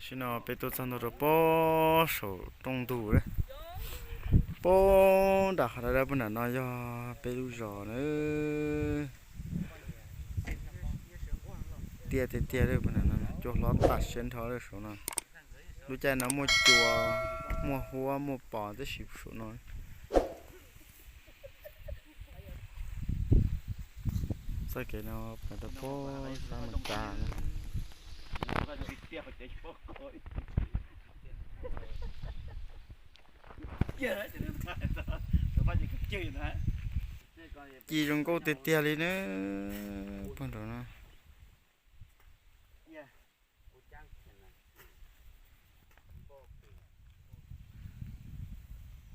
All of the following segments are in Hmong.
Tam sim no peb tuaj txog ntua rau pob saum rooj ntug lawm. Pob nram qhov dawb dawb puag nram no yog peb lub zos na. Tiaj tiag tiag li puag nram no, cua hlob tas siab nrho li saum no. Lub caij no muaj cua, muaj huab, muaj pos tib si saum no. Txoj kev no pais tau pob sab Mes Kas na. Ci zoo nkauj tiag tiag li na, puag nraum no.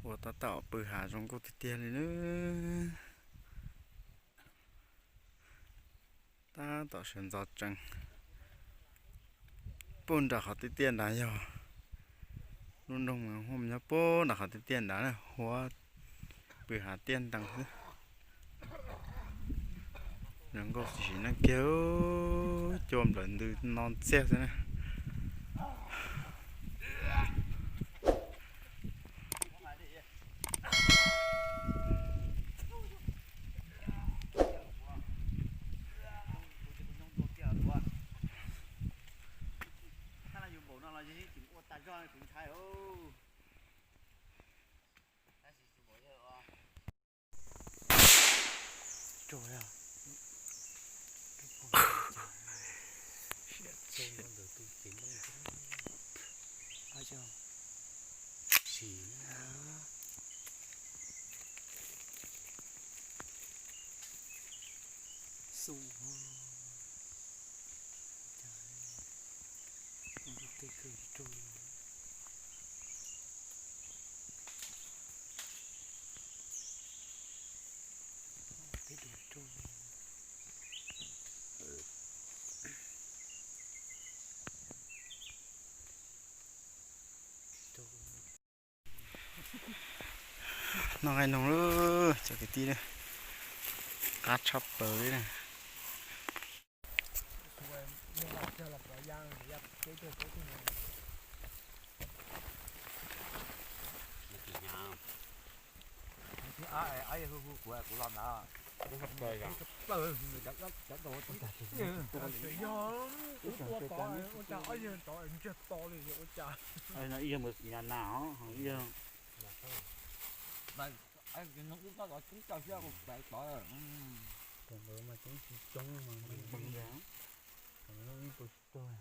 Ua tab tom pw hav zoo nkauj tiag tiag li na. Tab tom sawv ntxov tsees. Puag nram qhov tiaj tiaj nrad yog lub nroog Huab Mus Nyob, puag nram qhov tiaj tiaj nrad na, huab pw hav tiaj ntees xwb. Zoo nkauj sim sim neej kiag, cua nplawm ntws no ntxiag xwb na. Noj nqaij noog lawm cov kwv tij, qab tshaj plaws li na. Ib yam mus nyas nas os, ib yam. Tus ntawd mas coob tsis coob mas npee npee, tus no ib tug tsis tuag.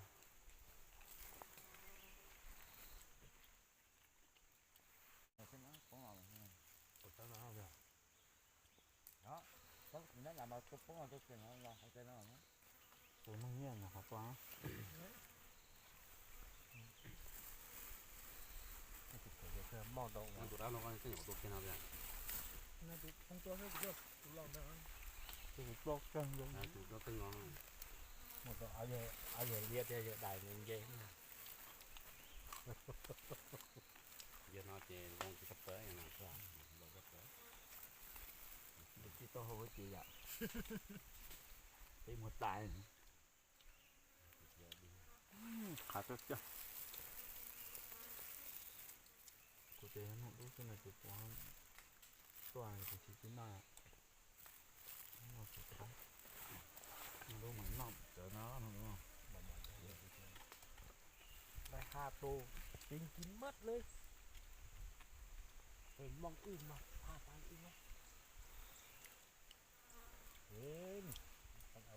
Tus neeg nyiaj nyuam qhuav tuaj. Tus dab no koj nyuam qhuav tuaj kiag no tiag. Tus dab kawg no. Mus rau av yawg liab thiab yawg dais nce nce. Yawg no ces zoo tsis tshaj plaws, yawg no tsis tau hau ces yam peb muag tais. Qhav txog cog. Kuv ces noj dub xwb no ces kuv tuaj ces tsis txib noj. Noj tsis qab. Noj dub mas noj cawv no. Hai tus, tìm kín mấtเลย. Mong ưm mà tha tan ưm á.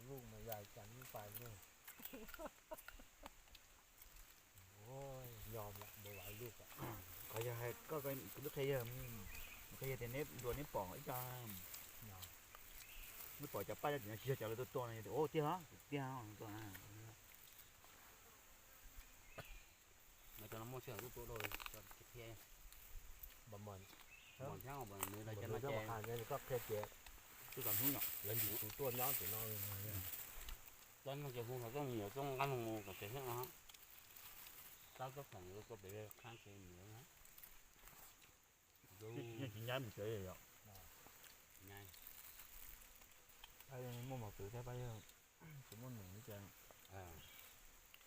Lub mà dài chắn phải luôn. Ôi, nhòm lại bộ vải lụt ạ. Qhov yog hais koj, kuv twb qhia yawg, kuv qhia yawg tias neb ntuas neb pom ib co, neb pom cov paj cov tim no tsis yog cov lawv tuaj tua no, yawg tias, Ua tiag, tiag tuaj na. No cov no muaj sij hawm tuaj tua dua, cov qhia. Npam thiab, nws lawv cov no ces, koj qhia tias, twb tau hnub no lawv ntim tus tuaj nyob tim no. Cov no ces hu hov rooj nyuam rooj nqaj mus kom tias thiab no. Tab txob pheem yuav tuaj pem khab ces nyiam na. Yeej tsis nyab mus tsev yom. Muaj mos txwv thiab pab yawg, tsis muaj num li cas.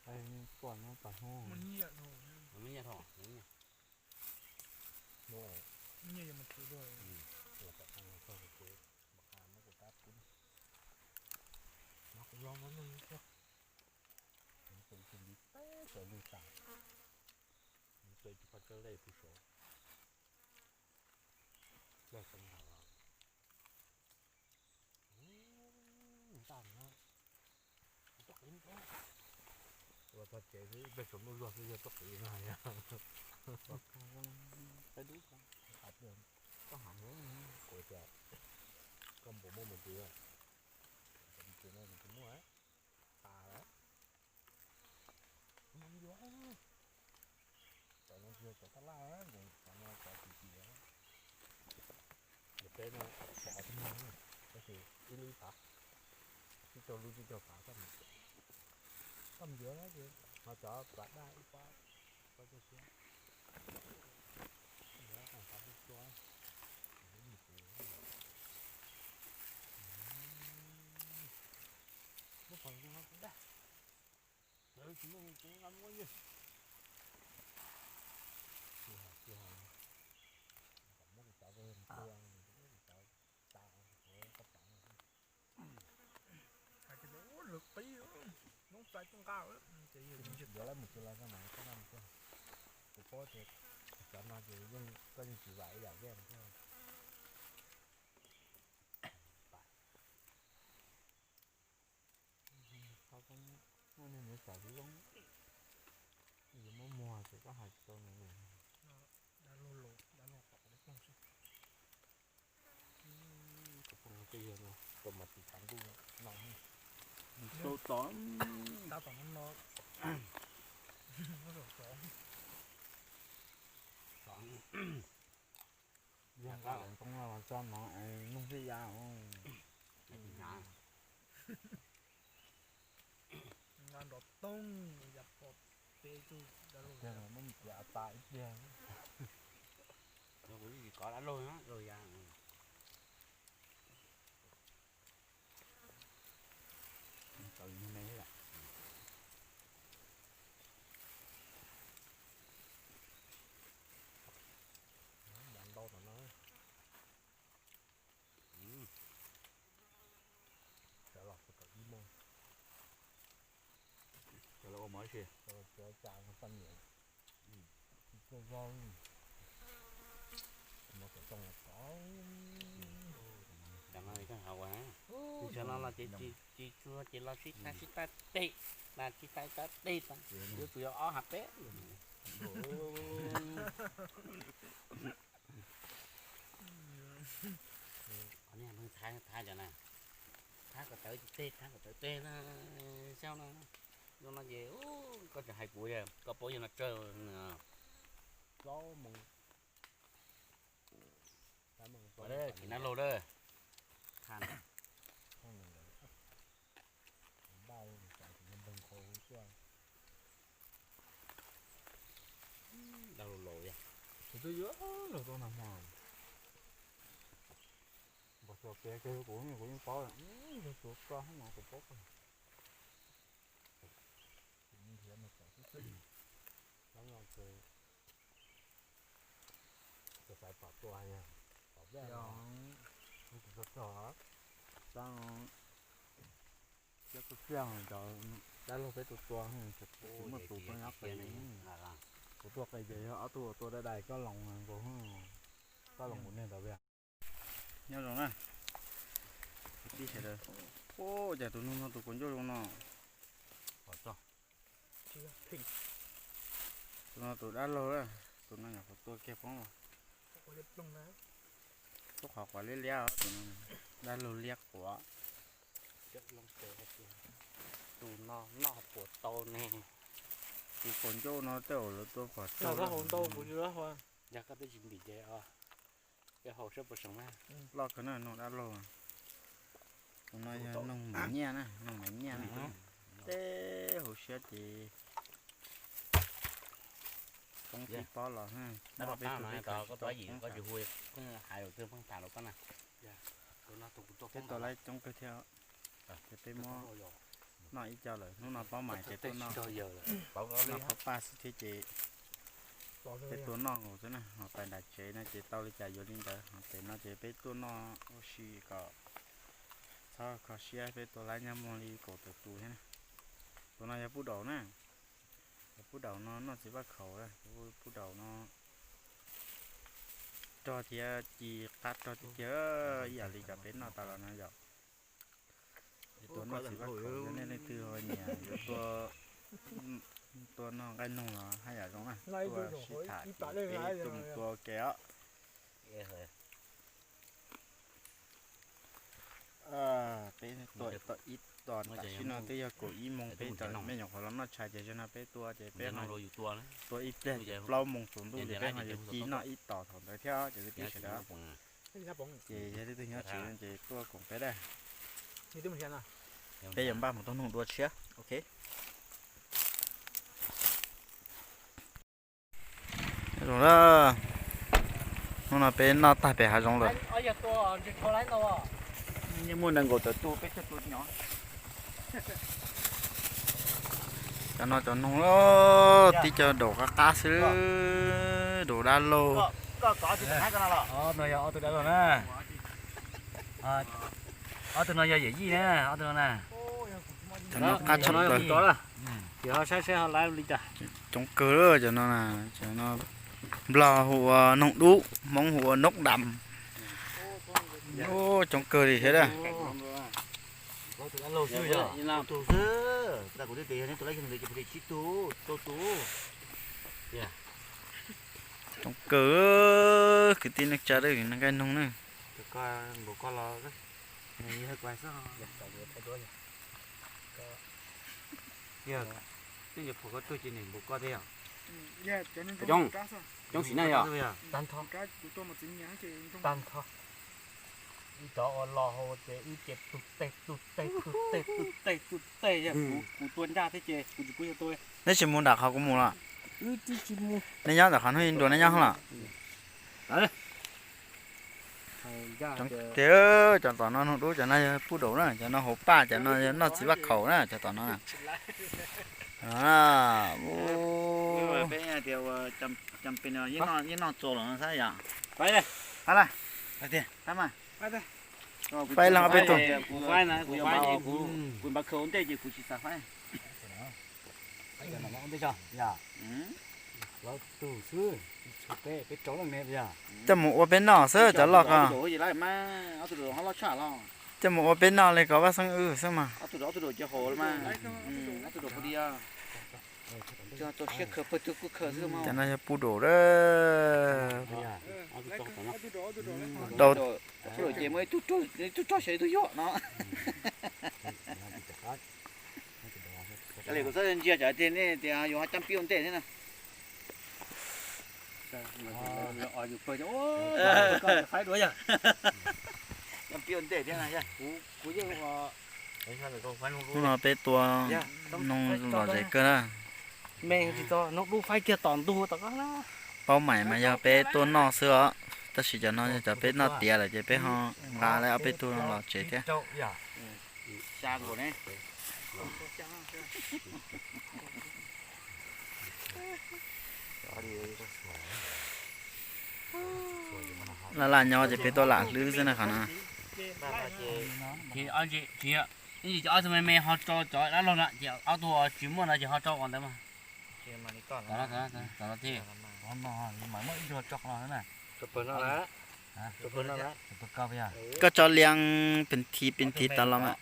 Tuaj nyob tag hnub. Muaj nyiaj dhau. Muaj nyiaj dhau, muaj nyiaj. Nyiaj yog mus txiv luag. Los tom qab no txog kuv, tom qab muab kuv rab kub, mas kuv los mas neeg txog. Kuv tus ntxim teb tsaws lwj tas, kuv tsaws tus paj tsawb lej puag saud. Lawv xeev nram los, ntaj no, txoj kev nroo, los txog tsev xwb, peb tsaus ntuj zuag xwb yog txoj kev no yog. Koj hais, koj npaum muaj mus txiv, mus txiv no kuv tsis muaj, tas lawm. Cov no tsis yog cov tab laj, cov no cov tsis tias. Peb no pov tib no, tab sis ib lub ib tav, tsib caug lub tsib caug tav, koj ntiav na ces ho cov plav daj ib pab, pab coj siab, ntiav qhov xav tua tua, lub qhov no daj. Lawv tsis muaj, tsis muaj, muab ywg. Tsis hais, tsis hais, kom muab kuv cov tua, muab kuv cov tas, kuv koj tas. Hais tias lawv qib, noob txais tub nqa, ces yog yuav lawv mus tsis los no mas koj nqa mus tsis. Kuv paub tias cov no ces yeej, koj yeej tsis vam ib yam thiab. Muaj neeg nws xav zoo, yus muab muag ces koj hais tsis tau nws li. Dab laug, dab laug tom li ploog xwb. Tom ploog tej yog no, tom mas tiv thaiv ntuj no, sâu tom, dab tom no no, tom. Yog nqa lawv ntoo los tso mov es noog thiaj ya. Nqa nrov toog ya pom peb tug dab laug. Tiag, muab mus tiav tas ib pliag. Kuv tsis kov dab laug, laug ya. Tau me thiab. Ntau tom no. Sawv los kuv tau ib moos. Sawv los ua mov ib si. Sawv los tsuav cas no poj niam tsis txawj zaub. Mov txawv txooj los txov. Cov no txawj hauv ua. Cov no los ces tsis tshua ces los sib tag sib tag teg, los sib tag sib tag teg tag, yuav tus yog ob hais peb. Qhov niag neeg thaib thaib cov na, thaib ko tawv tsis teg, thaib ko tawv teg na, xyov no, no ces koj tsis hais kuv, koj paub yog no tsawg, plaub moos. Khib nab laug lawm. Dab laug laus yog. Kuv twb yuav laug tau nag hmo. Npog xyos kev kiag kuv, kuv yeej paub, yog tus koj no kuv paub koj. Nrhiav mas txom xwb xwb. Tab no ces txawm xaiv pom tua, pom vaj, tus txog txog, tab no thiab kuj xiaj cov dab laug peb tua tua, kuv muaj tus poj nyob qis, kuv tuaj qis ces yog ob tug tua dai dai koj loos nkaus, koj loos kuv niag ntawd. Nyob zoo na, kwv tij sawv daws. Ua cas tus no no tus quav ncauj zoo no? Tus no tus dab laug, tus no nyuam qhuav tua kiag poob los. Lub qhov quav liab liab, tus no dab laug liab quav. Tus no noj puas tau ne? Tus quav ncauj no tej zaum lawv tua pom tsawg. Yog koj twb tsis ntim ces, ces haus saib puas seem na. Loj kawg na, no dab laug. Tus no yog noog maiv nyiaj na, noog maiv nyiaj na. Teb hauv siab ces poob tib pob los. Dab laug peb tug peb tug poob, koj tsis hu pheej hais lus twg pheej tham lus koj na. Peb tua laiv coob kawg thiab, ces peb muab. Noj ib co lawm, hnub no paub mais ces tuaj noj, noj qhov paj xwb thiab ces peb tuaj noj nkaus xwb na, ho pais nram tsev no ces tau li cas yuav li ntawd, ho pem no ces peb tuaj noj ua si kom txhob kho siab, peb tua laib nyob muag li kaum tawm tus thiab na. Tus no yog pub daum na, yog pub daum no noj txiv vaj khaum, pub daum no rog thiab ci qab rog tiag tiag, ib yam li cov peb noj tas los no yom. Tua noj txiv vaj khaum, yog nej leej twg ho nyiam yuav tuaj noj nqaij noog los haj yam zoo na, tuaj sib tham ces peb tuaj mus tua ua ke os. Peb tua ib tos tam sim no twb yog kaum ib moos, peb me nyuam qhuav los noj tshais ces zaum no peb tua ces peb tua ib pliag ces plaub moos tsaus ntuj ces peb ho yuav ci noj ib tos thaum ntawd thiab ces peb sawv daws. Ces yog leej twg nyob tsev ces tuaj koom peb dab. Peb yuav npaj mus tua noog dua tshiab, ok. Zoo na, hnub no peb noj tag pem hav zoov lawm. Yeej muaj nees nkaum tawm tus peb caug tus nyob. Cov no cov noog tib co daum qab qab xwb, daum dab laug. Ob tug no yog ob tug dab laug na. Ob tug no yog yawm yij na, ob tug no na. Cov no qab tshaj plaws. Ces ho saib saib ho laiv li cas. Coob kawg cov no na, cov no Nplog hu ua noog dub, Hmoob hu ua noj dam. Coob kawg li thiab. Coob kawg kwv tij neej tsa, nqaij noog na. Coob xim na yog. Ib cov ua los hauv ces wb ces tu teg tu teg tu teg tu teg tu teg, kuv tua ncaj thiab ces kuv tsis pub yog tua. Neb tsis mus nram qhov kuv mus los? Neb nyob ntawm qhov hnub ib nrua neb nyob los? Tiag, cov tom no noog dub, cov no yog pub daum na, cov no hauv paj, cov no yog noj txiv vaj khaum na, cov tom no. Faib leej ob peb tug. Coj mus ua peb noj xwb cov loj ko. Coj mus ua peb noj li kom vaj xeeb wb xwb mas. Cov no yog pub daum a. Kuv txhob ntsia cov tiag nej tias yuav ho cab pib ua ntej thiab na. Cab pib ua ntej thiab na. Hnub no peb tua noog lom zem kawg na. Paub mais mas yog peb tuaj noj xwb os, tab sis cov no yog cov peb noj tiav lawm ces peb ho nqa lawv ob peb tug los tsev thiab. Laj laj nyob ces peb tuaj lam hlwb xwb na qhov no. Ob tug me me ho tso cov dab laug na, ces ob tug tsis muaj no ces ho tso qhov ntawd mas. Koj tso lias pes thiv pes thiv tas los mas.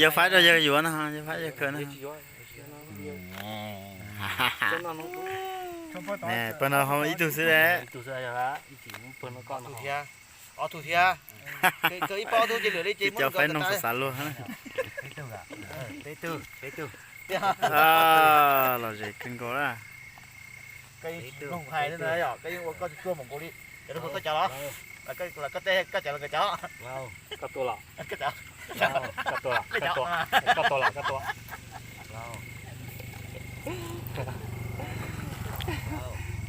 Yawg faib rau yawg yuav no, yawg faib yawg khaws no. Pawg no ho ib tug xwb de. Ob tug thiab. Ib pob ob tug ces lwm li ces muab cov faib noo xav xav luag. Los zem kawg nkaus na. Koj yeej tsis mloog hais li na yom, koj yeej ua koj tsuag mus nkaus li. Cov no koj cov los? Koj tej koj cov los nkawd cov? Koj tua los? Koj cov? Koj tua los? Koj tua los? Koj tua.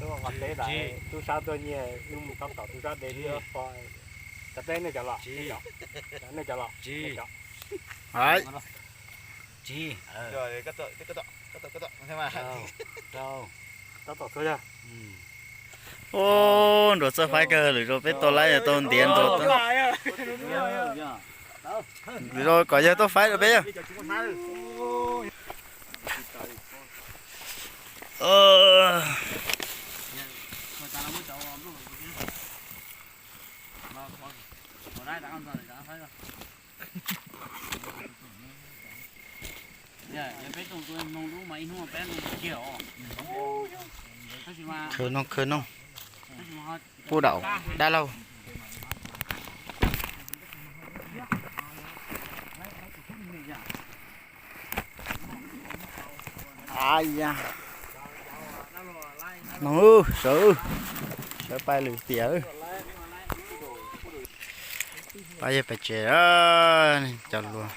Tub nqos teb tas, tub sab tuaj nyiag, wb mus tab tom tub sab de thiab. Cov teb nej cov los? Nej cov los? Tsis. Tab tom txog yog. Ub, Nruas txawj faib kawg, lwm zaus peb tua laib yog tau ntiav Nruas. Lwm zaus kom yawg tuaj faib rau peb yog. Khawb noog, khawb noog. Kuj daum dab laug. Noog, sawv, sawv pais lwm tiam. Pab yawg pais tsev, cov luag.